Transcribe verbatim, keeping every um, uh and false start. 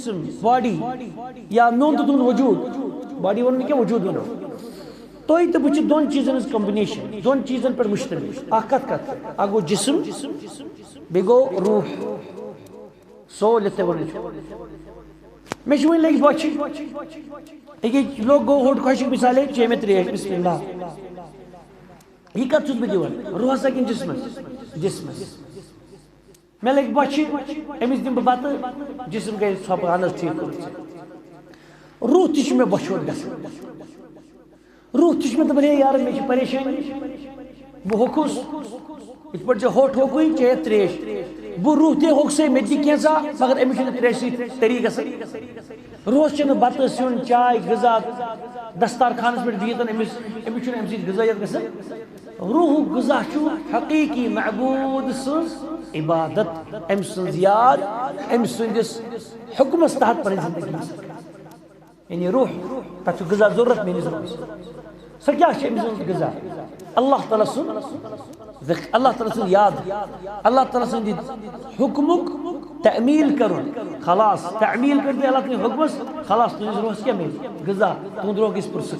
جسم، باڈی، یا میون تہٕ تُہُنٛد وجود، باڈی وَنو نہٕ کینٛہہ، وجود وَنو۔ تُہۍ تہٕ بہٕ چھِ دۄن چیٖزن ہٕنٛز کمبینیشن، دۄن چیٖزن پٮ۪ٹھ مشتمل۔ اکھ کتھ کتھ؟ اکھ گوٚو جسم، بیٚیہِ گوٚو روح، سول یتھ تۄہہِ وَنان چھِو۔ مےٚ چھِ وۄنۍ لٔگۍ بۄچھِ، أکیٛاہ لوٚگ گوٚو ہوٚٹ خۄشِک، مثالے چیٚیہِ مےٚ ترٛیش، بسم اللہ۔ یہِ کتھ چھُس بہٕ دِوان؟ روحس ہا کِنہٕ جسمس؟ جسمس۔ مےٚ لٔگۍ بۄچھِ، أمِس دِمہٕ بہٕ بتہٕ، جسم گٔے ژھۄپہٕ، اہن حظ، ٹھیٖک کوٚرُتھ ژےٚ۔ روح تہِ چھُ مےٚ بۄچھِ ہوٚٹ گژھان۔ روح تہِ چھُ مےٚ دپان، ہے یارٕ، مےٚ چھِ پریشٲنی، بہٕ ہوٚکھُس۔ یِتھ پٲٹھۍ ژےٚ ہوٚٹ ہوٚکُے، چیٚیَتھ تریش۔ بہٕ روح تہِ ہوٚکھ سے، مےٚ تہِ دِ کینٛژھا، مگر أمِس چھُنہٕ تریشہِ سۭتۍ طریٖقہٕ گژھان۔ روحس چھِنہٕ بتہٕ، سیُن، چاے، غذا دستارخانس پٮ۪ٹھ بِہِتھ أمِس، أمِس چھُنہٕ اَمہِ سۭتۍ غذٲیت گژھان۔ روحُک غذا چھُ حقیٖقی معبوٗد سٕنٛز عبادت، أمۍ سٕنٛز یاد، أمۍ سٕنٛدِس حُکمس تحت پنٕنۍ زندگی بسر کرٕنۍ۔ یعنی روح، تَتھ چھُ غذا ضروٗرت میٲنِس روحس۔ سۄ کیٛاہ چھِ أمۍ سٕنٛز غذا؟ اللہ تعالیٰ سُنٛد ذکر، اللہ تعالیٰ سُنٛد یاد، اللہ تعالیٰ سٕنٛدِ حُکمُک تعمیٖل کرُن۔ خلاص، تعمیٖل کٔرِتھ اللہ تعالیٰ سٕنٛدِ حُکمس، خلاص، تُہنٛدِس روحس کیٛاہ میلہِ؟ غذا، تُہُنٛد روح گژھِ پُرسکوٗن۔